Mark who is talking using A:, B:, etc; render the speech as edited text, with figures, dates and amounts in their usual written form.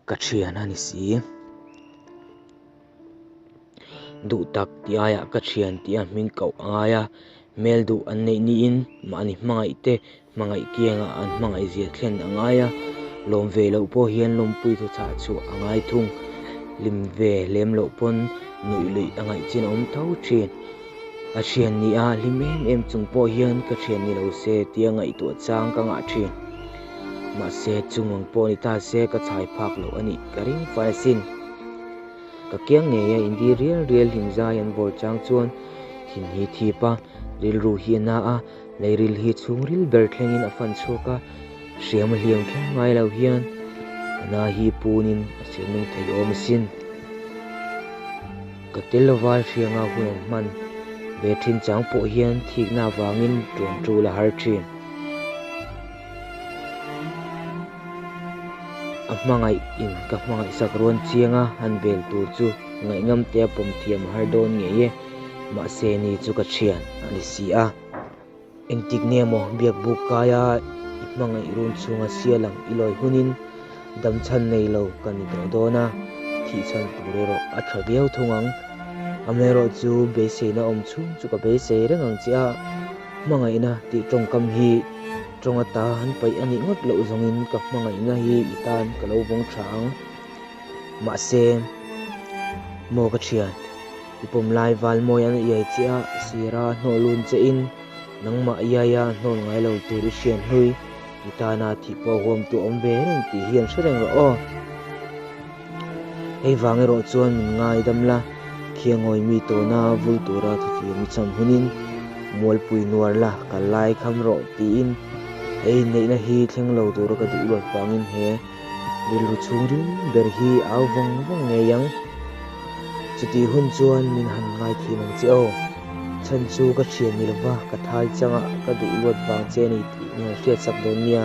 A: Ka thian a ni si. Duh tak tih aiah ka thian tih a hming koh a ngai a, hmel duh an neih niin mahni hmangaih te hmangaih kiangah an hmangaih zia thlen a ngai a, lawm ve loh pawh hian lawmpui thu chah chhuah a ngai thung. Hlim ve lem loh pawn nuih luih a ngaih chin a awm tho thin. A thian ni a hlim em em chung pawh hian ka thian ni lo se tia ngaihtuah chang ka ngah thin. Mahse chung ang pawh ni ta se ka chhai phak loh a nih ka ring fai asin. Ka kiang ngei a indi rial rial hlim zai an bawr chang chuan thin hi thip a, rilru hi a na a, leiril hi chhungril ber thlengin a fan chhuak a, hriam a hliam thleng ngai lo hian a na hi punin a sir nung thei awm asin. Ka tel lova hrianga hun an hman ve thin chang pawh hian thikna avangin tuan tul a har thin. A hmangaih in ka hmangaih sak ruan chiang a, han bel tur chu ngaihnam te a pawm thiam a har dawn ngei e, mahse ni chu ka thian a ni si a. Engtik nge maw biak buk kaia i hmangaih run chhunga sial ang i lawi hunin dam chhan nei lo ka ni tawh dawn a, thih chhan tur erawh a tha viau thung ang. Amaherawh chu beiseina awm chhung chu ka beisei reng ang che a, hmangaihna tih tawngkam hi tawng ata han paih a nih ngawt loh zawngin ka hmangaihna hi i tan ka lo vawng tha ang. Mahse, maw ka thian? I pawm lai val mawi an iai che a, sira hnawh lun che in nangmah iaia hnawn ngai lo tur i hrian hlui, i tana thih pawh huam tu awm ve reng tih hi an hre reng rawh aw. Hei vang erawh chuan min ngai dam la, khiangawi mi tawna vul tura thuthiam i cham hunin mualpui nuar la, kal lai kham rawh tiin he inneihna hi thleng lo tura ka duh luat vangin he Rilru chhungril ber hi au vawng vawng ngei ang. Chutih hun chuan min han ngaithiam ang che aw. Chhan chu ka thian ni lova ka thai changah ka duh luat vang che a ni tih min han hriatsak dawn nia.